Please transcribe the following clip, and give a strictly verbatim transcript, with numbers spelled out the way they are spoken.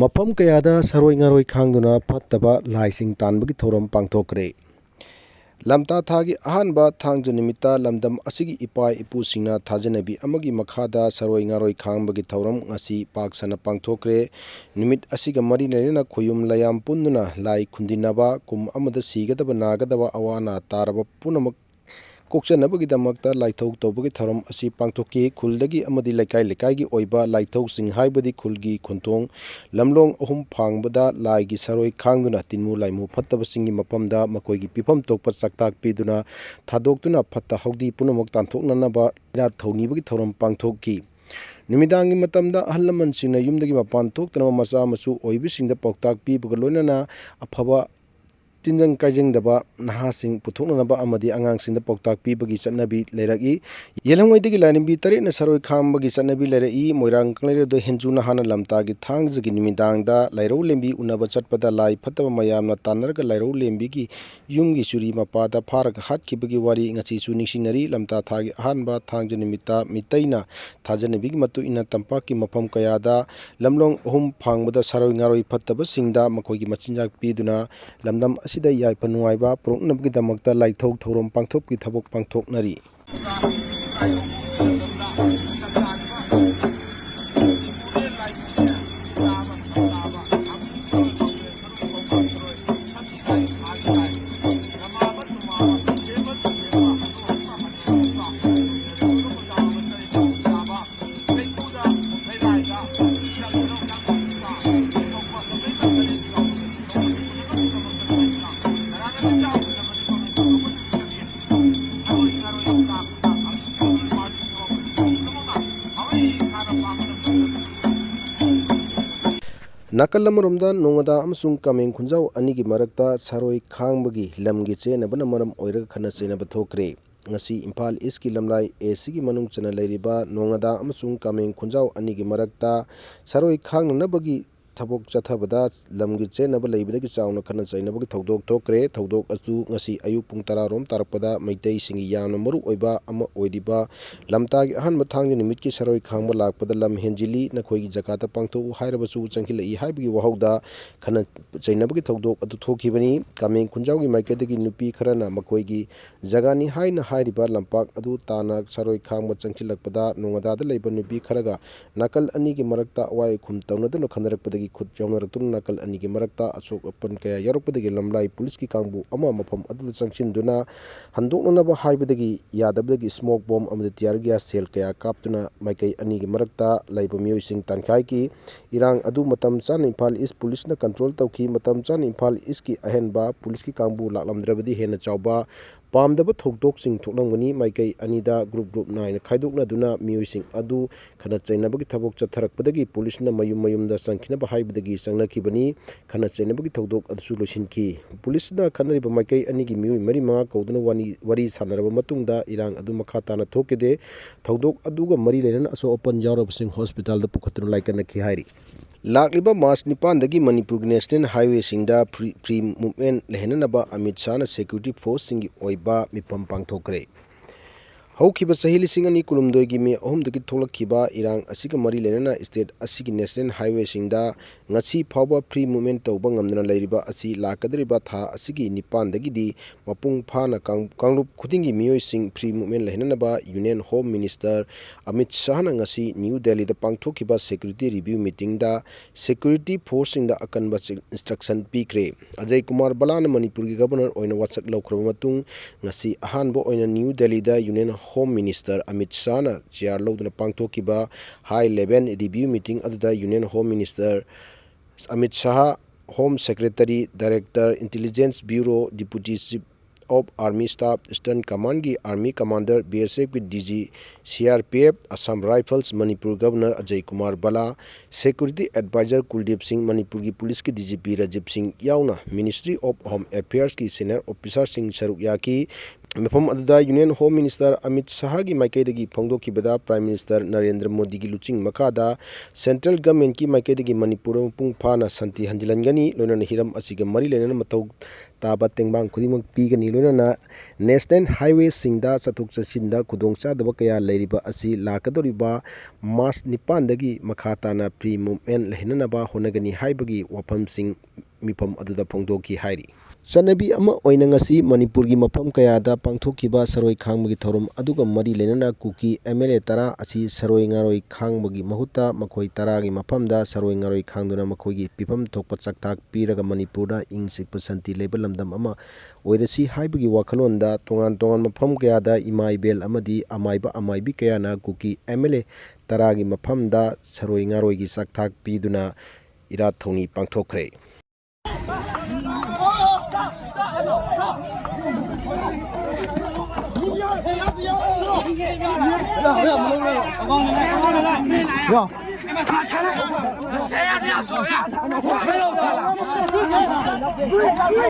ꯃꯐꯝ ꯀꯌꯥꯗ ꯁꯔꯣꯏ ꯉꯥꯔꯣꯏ ꯈꯥꯡꯗꯨꯅ ꯐꯠꯇꯕ ꯂꯥꯏꯁꯤꯡ ꯇꯥꯟꯕꯒꯤ ꯊꯧꯔꯝ ꯄꯥꯡꯊꯣꯛꯈ꯭ꯔꯦ꯫ ꯂꯝꯇꯥ ꯊꯥꯒꯤ ꯑꯍꯥꯟꯕ ꯊꯥꯡꯖ ꯅꯨꯃꯤꯠꯇ ꯂꯝꯗꯝ ꯑꯁꯤꯒꯤ ꯏꯄꯥ ꯏꯄꯨꯁꯤꯡꯅ ꯊꯥꯖꯅꯕꯤ ꯑꯃꯒꯤ ꯃꯈꯥꯗ ꯁꯔꯣꯏ ꯉꯥꯔꯣꯏ ꯈꯥꯡꯕꯒꯤ ꯊꯧꯔꯝ ꯉꯁꯤ ꯄꯥꯛ ꯁꯟꯅ ꯄꯥꯡꯊꯣꯛꯈ꯭ꯔꯦ꯫ ꯅꯨꯃꯤꯠ ꯑꯁꯤꯒ ꯃꯔꯤ ꯂꯩꯅꯅ ꯈꯨꯌꯨꯝ ꯂꯩꯌꯥꯝ ꯄꯨꯟꯗꯨꯅ ꯂꯥꯏ ꯈꯨꯟꯗꯤꯟꯅꯕ, ꯀꯨꯝ ꯑꯃꯗ ꯁꯤꯒꯗꯕ ꯅꯥꯒꯗꯕ ꯑꯋꯥ ꯑꯅꯥ ꯇꯥꯔꯕ ꯄꯨꯝꯅꯃꯛ ꯀꯣꯛꯆꯅꯕꯒꯤꯗꯃꯛꯇ ꯂꯥꯏꯊꯧ ꯇꯧꯕꯒꯤ ꯊꯧꯔꯝ ꯑꯁꯤ ꯄꯥꯡꯊꯣꯛꯈꯤ꯫ ꯈꯨꯜꯗꯒꯤ ꯑꯃꯗꯤ ꯂꯩꯀꯥꯏ ꯂꯩꯀꯥꯏꯒꯤ ꯑꯣꯏꯕ ꯂꯥꯏꯊꯧꯁꯤꯡ, ꯍꯥꯏꯕꯗꯤ ꯈꯨꯜꯒꯤ ꯈꯣꯟꯊꯣꯡ, ꯂꯝꯂꯣꯡ ꯑꯍꯨꯝ ꯐꯥꯡꯕꯗ ꯂꯥꯏꯒꯤ ꯁꯔꯣꯏ ꯈꯥꯡꯗꯨꯅ ꯇꯤꯟꯃꯨ ꯂꯥꯏꯃꯨ ꯐꯠꯇꯕꯁꯤꯡꯒꯤ ꯃꯐꯝꯗ ꯃꯈꯣꯏꯒꯤ ꯄꯤꯐꯝ ꯊꯣꯛꯄ ꯆꯥꯛꯇꯥꯛ ꯄꯤꯗꯨꯅ ꯊꯥꯗꯣꯛꯇꯨꯅ ꯐꯠꯇ ꯍꯥꯎꯗꯤ ꯄꯨꯝꯅꯃꯛ ꯇꯥꯟꯊꯣꯛꯅꯅꯕ ꯏꯔꯥꯠ ꯊꯧꯅꯤꯕꯒꯤ ꯊꯧꯔꯝ ꯄꯥꯡꯊꯣꯛꯈꯤ꯫ ꯅꯨꯃꯤꯗꯥꯡꯒꯤ ꯃꯇꯝꯗ ꯑꯍꯜ ꯂꯃꯟꯁꯤꯡꯅ ꯌꯨꯝꯗꯒꯤ ꯃꯄꯥꯟ ꯊꯣꯛꯇꯅꯕ ꯃꯆꯥ ꯃꯁꯨ ꯑꯣꯏꯕꯁꯤꯡꯗ ꯄꯥꯎꯇꯥꯛ ꯄꯤꯕꯒ ꯂꯣꯏꯅꯅ ꯑꯐꯕ ꯇꯤꯟꯖꯪ ꯀꯥꯏꯖꯪꯗꯕ ꯅꯍꯥꯁꯤꯡ ꯄꯨꯊꯣꯛꯅꯅꯕ ꯑꯃꯗꯤ ꯑꯉꯥꯡꯁꯤꯡꯗ ꯄꯥꯎꯇꯥꯛ ꯄꯤꯕꯒꯤ ꯆꯠꯅꯕꯤ ꯂꯩꯔꯛꯏ꯫ ꯌꯦꯜꯍꯧꯉꯩꯗꯒꯤ ꯂꯥꯏꯔꯦꯝꯕꯤ ꯇꯔꯦꯠꯅ ꯁꯔꯣꯏ ꯈꯥꯡꯕꯒꯤ ꯆꯠꯅꯕꯤ ꯂꯩꯔꯛꯏ꯫ ꯃꯣꯏꯔꯥꯡ ꯀꯪꯂꯩꯔꯣꯜꯗ ꯍꯦꯟꯖꯨ ꯅꯍꯥꯅ ꯂꯝꯇꯥꯒꯤ ꯊꯥꯡꯖꯒꯤ ꯅꯨꯃꯤꯗꯥꯡꯗ ꯂꯥꯏꯔꯧ ꯂꯦꯝꯕꯤ ꯎꯅꯕ ꯆꯠꯄꯗ ꯂꯥꯏ ꯐꯠꯇꯕ ꯃꯌꯥꯝꯅ ꯇꯥꯟꯅꯔꯒ ꯂꯥꯏꯔꯧ ꯂꯦꯝꯕꯤꯒꯤ ꯌꯨꯝꯒꯤ ꯆꯨꯔꯤ ꯃꯄꯥꯗ ꯐꯥꯔꯒ ꯍꯥꯠꯈꯤꯕꯒꯤ ꯋꯥꯔꯤ ꯉꯁꯤꯁꯨ ꯅꯤꯡꯁꯤꯡꯅꯔꯤ꯫ ꯂꯝꯇꯥ ꯊꯥꯒꯤ ꯑꯍꯥꯟꯕ ꯊꯥꯡꯖ ꯅꯨꯃꯤꯠꯇ ꯃꯤꯇꯩꯅ ꯊꯥꯖꯅꯕꯤꯒꯤ ꯃꯇꯨꯡ ꯏꯟꯅ ꯇꯝꯄꯥꯛꯀꯤ ꯃꯐꯝ ꯀꯌꯥꯗ ꯂꯝꯂꯣꯡ ꯑꯍꯨꯝ ꯐꯥꯡꯕꯗ ꯁꯔꯣꯏ ꯉꯥꯔꯣꯏ ꯐꯠꯇꯕꯁꯤꯡꯗ ꯃꯈꯣꯏꯒꯤ ꯃꯆꯤꯟꯖꯥꯛ ꯄꯤꯗꯨꯅ ꯂꯝꯗꯝ ꯑꯁꯤꯗ ꯌꯥꯏꯐ ꯅꯨꯡꯉꯥꯏꯕ ꯄꯨꯔꯛꯅꯕꯒꯤꯗꯃꯛꯇ ꯂꯥꯏꯊꯧ ꯊꯧꯔꯝ ꯄꯥꯡꯊꯣꯛꯄꯒꯤ ꯊꯕꯛ ꯄꯥꯡꯊꯣꯛꯅꯔꯤ꯫ ꯅꯥꯀꯜ ꯑꯃꯔꯣꯝꯗ, ꯅꯣꯡꯉꯥꯗꯥ ꯑꯃꯁꯨꯡ ꯀꯥꯃꯦꯡ ꯈꯨꯟꯖꯥꯎ ꯑꯅꯤꯒꯤ ꯃꯔꯛꯇ ꯁꯔꯣꯏ ꯈꯥꯡꯕꯒꯤ ꯂꯝꯒꯤ ꯆꯦꯟꯅꯕꯅ ꯃꯔꯝ ꯑꯣꯏꯔꯒ ꯈꯠꯅ ꯆꯩꯅꯕ ꯊꯣꯛꯈ꯭ꯔꯦ꯫ ꯉꯁꯤ ꯏꯝꯐꯥꯜ ꯏꯁꯀꯤ ꯂꯝꯂꯥꯏ ꯑꯦ ꯁꯤꯒꯤ ꯃꯅꯨꯡ ꯆꯟꯅ ꯂꯩꯔꯤꯕ ꯅꯣꯡꯉꯥꯗꯥ ꯑꯃꯁꯨꯡ ꯀꯥꯃꯦꯡ ꯈꯨꯟꯖꯥꯎ ꯑꯅꯤꯒꯤ ꯃꯔꯛꯇ ꯁꯔꯣꯏ ꯈꯥꯡꯅꯅꯕꯒꯤ ꯊꯕꯛ ꯆꯠꯊꯕꯗ ꯂꯝꯒꯤ ꯆꯦꯟꯅꯕ ꯂꯩꯕꯗꯒꯤ ꯆꯥꯎꯅ ꯈꯠꯅ ꯆꯩꯅꯕꯒꯤ ꯊꯧꯗꯣꯛ ꯊꯣꯛꯈ꯭ꯔꯦ꯫ ꯊꯧꯗꯣꯛ ꯑꯗꯨ ꯉꯁꯤ ꯑꯌꯨꯛ ꯄꯨꯡ ꯇꯔꯥ ꯔꯣꯝ ꯇꯥꯔꯛꯄꯗ ꯃꯩꯇꯩꯁꯤꯡꯒꯤ ꯌꯥꯝꯅ ꯃꯔꯨ ꯑꯣꯏꯕ ꯑꯃ ꯑꯣꯏꯔꯤꯕ ꯂꯝꯇꯥꯒꯤ ꯑꯍꯥꯟꯕ ꯊꯥꯡꯖ ꯅꯨꯃꯤꯠꯀꯤ ꯁꯔꯣꯏ ꯈꯥꯡꯕ ꯂꯥꯛꯄꯗ ꯂꯝ ꯍꯦꯟꯖꯤꯜꯂꯤ, ꯅꯈꯣꯏꯒꯤ ꯖꯒꯥꯗ ꯄꯥꯡꯊꯣꯛꯎ ꯍꯥꯏꯔꯕꯁꯨ ꯆꯪꯁꯤꯜꯂꯛꯏ ꯍꯥꯏꯕꯒꯤ ꯋꯥꯍꯧꯗ ꯈꯠꯅ ꯆꯩꯅꯕꯒꯤ ꯊꯧꯗꯣꯛ ꯑꯗꯨ ꯊꯣꯛꯈꯤꯕꯅꯤ꯫ ꯀꯥꯃꯦꯡ ꯈꯨꯟꯖꯥꯎꯒꯤ ꯃꯥꯏꯀꯩꯗꯒꯤ ꯅꯨꯄꯤ ꯈꯔꯅ ꯃꯈꯣꯏꯒꯤ ꯖꯒꯥꯅꯤ ꯍꯥꯏꯅ ꯍꯥꯏꯔꯤꯕ ꯂꯝꯄꯥꯛ ꯑꯗꯨ ꯇꯥꯟꯅ ꯁꯔꯣꯏ ꯈꯥꯡꯕ ꯆꯪꯁꯤꯜꯂꯛꯄꯗ ꯅꯣꯡꯉꯥꯗꯥꯗ ꯂꯩꯕ ꯅꯨꯄꯤ ꯈꯔꯒ ꯅꯥꯀꯜ ꯑꯅꯤꯒꯤ ꯃꯔꯛꯇ ꯑꯋꯥꯏ ꯑꯈꯨꯝ ꯇꯧꯅꯗꯨꯅ ꯈꯟꯅꯔꯛꯄꯗꯒꯤ ꯈꯨꯠ ꯌꯥꯎꯅꯔꯛꯇꯨꯅ ꯅꯥꯀꯜ ꯑꯅꯤꯒꯤ ꯃꯔꯛꯇ ꯑꯁꯣꯛ ꯑꯄꯟ ꯀꯌꯥ ꯌꯥꯎꯔꯛꯄꯗꯒꯤ ꯂꯝꯂꯥꯏ ꯄꯨꯂꯤꯁꯀꯤ ꯀꯥꯡꯕꯨ ꯑꯃ ꯃꯐꯝ ꯑꯗꯨꯗ ꯆꯪꯁꯤꯟꯗꯨꯅ ꯍꯟꯗꯣꯛꯅꯅꯕ ꯍꯥꯏꯕꯗꯒꯤ ꯌꯥꯗꯕꯗꯒꯤ smoke bomb ꯑꯃꯗꯤ tear gas shell ꯀꯌꯥ ꯀꯥꯞꯇꯨꯅ ꯃꯥꯏꯀꯩ ꯑꯅꯤꯒꯤ ꯃꯔꯛꯇ ꯂꯩꯕ ꯃꯤꯑꯣꯏꯁꯤꯡ ꯇꯥꯟꯈꯥꯏꯈꯤ꯫ ꯏꯔꯥꯡ ꯑꯗꯨ ꯃꯇꯝ ꯆꯥꯅ ꯏꯝꯐꯥꯜ ꯏꯁ ꯄꯨꯂꯤꯁꯅ control ꯇꯧꯈꯤ꯫ ꯃꯇꯝ ꯆꯥꯅ ꯏꯝꯐꯥꯜ ꯏꯁꯀꯤ ꯑꯍꯦꯟꯕ ꯄꯨꯂꯤꯁꯀꯤ ꯀꯥꯡꯕꯨ ꯂꯥꯛꯂꯝꯗ꯭ꯔꯕꯗꯤ ꯍꯦꯟꯅ ꯆꯥꯎꯕ ꯄꯥꯝꯗꯕ ꯊꯧꯗꯣꯛꯁꯤꯡ ꯊꯣꯛꯂꯝꯒꯅꯤ꯫ ꯃꯥꯏꯀꯩ ꯑꯅꯤꯗ group group ꯅꯥꯏꯅ ꯈꯥꯏꯗꯣꯛꯅꯗꯨꯅ ꯃꯤꯑꯣꯏꯁꯤꯡ ꯑꯗꯨ ꯈꯠꯅ ꯆꯩꯅꯕꯒꯤ ꯊꯕꯛ ꯆꯠꯊꯔꯛꯄꯗꯒꯤ ꯄꯨꯂꯤꯁꯅ ꯃꯌꯨꯝ ꯃꯌꯨꯝꯗ ꯆꯪꯈꯤꯅꯕ ꯍꯥꯏꯕꯗꯒꯤ ꯆꯪꯅꯈꯤꯕꯅꯤ꯫ ꯈꯠꯅ ꯆꯩꯅꯕꯒꯤ ꯊꯧꯗꯣꯛ ꯑꯗꯨꯁꯨ ꯂꯣꯏꯁꯤꯟꯈꯤ꯫ ꯄꯨꯂꯤꯁꯅ ꯈꯠꯅꯔꯤꯕ ꯃꯥꯏꯀꯩ ꯑꯅꯤꯒꯤ ꯃꯤꯑꯣꯏ ꯃꯔꯤ ꯃꯉꯥ ꯀꯧꯗꯨꯅ ꯋꯥꯅꯤ-, ꯋꯥꯔꯤ ꯁꯥꯟꯅꯔꯕ ꯃꯇꯨꯡꯗ ꯏꯔꯥꯡ ꯑꯗꯨ ꯃꯈꯥ ꯇꯥꯅ ꯊꯣꯛꯈꯤꯗꯦ꯫ ꯊꯧꯗꯣꯛ ꯑꯗꯨꯒ ꯃꯔꯤ ꯂꯩꯅꯅ ꯑꯁꯣꯛ ꯑꯄꯟ ꯌꯥꯎꯔꯕꯁꯤꯡ ꯍꯣꯁꯄꯤꯇꯥꯜꯗ ꯄꯨꯈꯠꯇꯨꯅ ꯂꯥꯏꯀꯠꯅꯈꯤ ꯍꯥꯏꯔꯤ꯫ ꯂꯥꯛꯂꯤꯕ ꯃꯥꯔꯆ ꯅꯤꯄꯥꯟꯗꯒꯤ ꯃꯅꯤꯄꯨꯔꯒꯤ national highwayꯁꯤꯡꯗ free, free movement ꯂꯩꯍꯟꯅꯅꯕ Amit ꯁꯥꯍꯅ security forceꯁꯤꯡꯒꯤ ꯑꯣꯏꯕ ꯃꯤꯐꯝ ꯄꯥꯡꯊꯣꯛꯈ꯭ꯔꯦ꯫ ꯍꯧꯈꯤꯕ ꯆꯍꯤ ꯂꯤꯁꯤꯡ ꯑꯅꯤ ꯀꯨꯟꯍꯨꯝꯗꯣꯏꯒꯤ ꯃꯦ ꯑꯍꯨꯝꯗꯒꯤ ꯊꯣꯛꯂꯛꯈꯤꯕ ꯏꯔꯥꯡ ꯑꯁꯤꯒ ꯃꯔꯤ ꯂꯩꯅꯅ state ꯑꯁꯤꯒꯤ national highwayꯁꯤꯡꯗ ꯉꯁꯤ ꯐꯥꯎꯕ free movement ꯇꯧꯕ ꯉꯝꯗꯅ ꯂꯩꯔꯤꯕ ꯑꯁꯤ ꯂꯥꯛꯀꯗꯧꯔꯤꯕ ꯊꯥ ꯑꯁꯤꯒꯤ ꯅꯤꯄꯥꯟꯗꯒꯤꯗꯤ ꯃꯄꯨꯡ ꯐꯥꯅ ꯀꯥꯡ-, ꯀꯥꯡꯂꯨꯞ ꯈꯨꯗꯤꯡꯒꯤ ꯃꯤꯑꯣꯏꯁꯤꯡ free movement ꯂꯩꯍꯟꯅꯅꯕ Union Home Minister Amit ꯁꯥꯍꯅ ꯉꯁꯤ ꯅ꯭ꯌꯨ ꯗꯦꯜꯂꯤꯗ ꯄꯥꯡꯊꯣꯛꯈꯤꯕ security review meetingꯗ security forceꯁꯤꯡꯗ ꯑꯀꯟꯕ instruction ꯄꯤꯈ꯭ꯔꯦ꯫ ꯑꯖꯌ ꯀꯨꯃꯥꯔ ꯕꯂꯥꯅ ꯃꯅꯤꯄꯨꯔꯒꯤ governor ꯑꯣꯏꯅ ꯋꯥꯁꯛ ꯂꯧꯈ꯭ꯔꯕ ꯃꯇꯨꯡ, ꯉꯁꯤ ꯑꯍꯥꯟꯕ ꯑꯣꯏꯅ ꯅ꯭ꯌꯨ ꯗꯦꯜꯂꯤꯗ Union Home Minister Amit ꯁꯥꯍꯅ chair ꯂꯧꯗꯨꯅ ꯄꯥꯡꯊꯣꯛꯈꯤꯕ high level review meeting ꯑꯗꯨꯗ Union Home Minister Amit Shah, Home Secretary, Director, Intelligence Bureau, Deputy Chief of Army Staff, Eastern Commandꯒꯤ Army Commander, BSFꯀꯤ DG, CRPF, Assam Rifles, Manipur Governor Ajay Kumar Bala, Security Advisor ꯀꯨꯜꯗꯤꯞ ꯁꯤꯡ, ꯃꯅꯤꯄꯨꯔꯒꯤ ꯄꯨꯂꯤꯁꯀꯤ DGP Rajiv ꯁꯤꯡ ꯌꯥꯎꯅ Ministry of Home Affairsꯀꯤ senior officerꯁꯤꯡ ꯁꯔꯨꯛ ꯌꯥꯈꯤ꯫ ꯃꯐꯝ ꯑꯗꯨꯗ Union Home Minister ꯑꯃꯤꯠ ꯁꯍꯥꯒꯤ ꯃꯥꯏꯀꯩꯗꯒꯤ ꯐꯣꯡꯗꯣꯛꯈꯤꯕꯗ, Prime Minister ꯅꯔꯦꯟꯗ꯭ꯔ ꯃꯣꯗꯤꯒꯤ ꯂꯨꯆꯤꯡ ꯃꯈꯥꯗ Central Governmentꯀꯤ ꯃꯥꯏꯀꯩꯗꯒꯤ ꯃꯅꯤꯄꯨꯔꯗ ꯃꯄꯨꯡ ꯐꯥꯅ ꯁꯥꯟꯇꯤ ꯍꯟꯖꯤꯜꯍꯟꯒꯅꯤ, ꯂꯣꯏꯅꯅ ꯍꯤꯔꯝ ꯑꯁꯤꯒ ꯃꯔꯤ ꯂꯩꯅꯅ ꯃꯊꯧ ꯇꯥꯕ ꯇꯦꯡꯕꯥꯡ ꯈꯨꯗꯤꯡꯃꯛ ꯄꯤꯒꯅꯤ, ꯂꯣꯏꯅꯅ National Highwayꯁꯤꯡꯗ ꯆꯠꯊꯣꯛ ꯆꯠꯁꯤꯟꯗ ꯈꯨꯗꯣꯡꯆꯥꯗꯕ ꯀꯌꯥ ꯂꯩꯔꯤꯕ ꯑꯁꯤ ꯂꯥꯛꯀꯗꯧꯔꯤꯕ March ꯅꯤꯄꯥꯟꯗꯒꯤ ꯃꯈꯥ ꯇꯥꯅ free movement ꯂꯩꯍꯟꯅꯅꯕ ꯍꯣꯠꯅꯒꯅꯤ ꯍꯥꯏꯕꯒꯤ ꯋꯥꯐꯝꯁꯤꯡ ꯃꯤꯐꯝ ꯑꯗꯨꯗ ꯐꯣꯡꯗꯣꯛꯈꯤ ꯍꯥꯏꯔꯤ꯫ ꯆꯠꯅꯕꯤ ꯑꯃ ꯑꯣꯏꯅ ꯉꯁꯤ ꯃꯅꯤꯄꯨꯔꯒꯤ ꯃꯐꯝ ꯀꯌꯥꯗ ꯄꯥꯡꯊꯣꯛꯈꯤꯕ ꯁꯔꯣꯏ ꯈꯥꯡꯕꯒꯤ ꯊꯧꯔꯝ ꯑꯗꯨꯒ ꯃꯔꯤ ꯂꯩꯅꯅ ꯀꯨꯀꯤ M L A ꯇꯔꯥ ꯑꯁꯤ ꯁꯔꯣꯏ ꯉꯥꯔꯣꯏ ꯈꯥꯡꯕꯒꯤ ꯃꯍꯨꯠꯇ ꯃꯈꯣꯏ ꯇꯔꯥꯒꯤ ꯃꯐꯝꯗ ꯁꯔꯣꯏ ꯉꯥꯔꯣꯏ ꯈꯥꯡꯗꯨꯅ ꯃꯈꯣꯏꯒꯤ ꯄꯤꯐꯝ ꯊꯣꯛꯄ ꯆꯥꯛꯊꯥꯛ ꯄꯤꯔꯒ ꯃꯅꯤꯄꯨꯔꯗ ꯏꯪ ꯆꯤꯛꯄ ꯁꯥꯟꯇꯤ ꯂꯩꯕ ꯂꯝꯗꯝ ꯑꯃ ꯑꯣꯏꯔꯁꯤ ꯍꯥꯏꯕꯒꯤ ꯋꯥꯈꯜꯂꯣꯟꯗ ꯇꯣꯉꯥꯟ ꯇꯣꯉꯥꯟ ꯃꯐꯝ ꯀꯌꯥꯗ ꯏꯃꯥ ꯏꯕꯦꯜ ꯑꯃꯗꯤ ꯑꯃꯥꯏꯕ ꯑꯃꯥꯏꯕꯤ ꯀꯌꯥꯅ ꯀꯨꯀꯤ M L A ꯇꯔꯥꯒꯤ ꯃꯐꯝꯗ ꯁꯔꯣꯏ ꯉꯥꯔꯣꯏꯒꯤ ꯆꯥꯛꯊꯥꯛ ꯄꯤꯗꯨꯅ ꯏꯔꯥꯠ ꯊꯧꯅꯤ ꯄꯥꯡꯊꯣꯛꯈ꯭ꯔꯦ꯫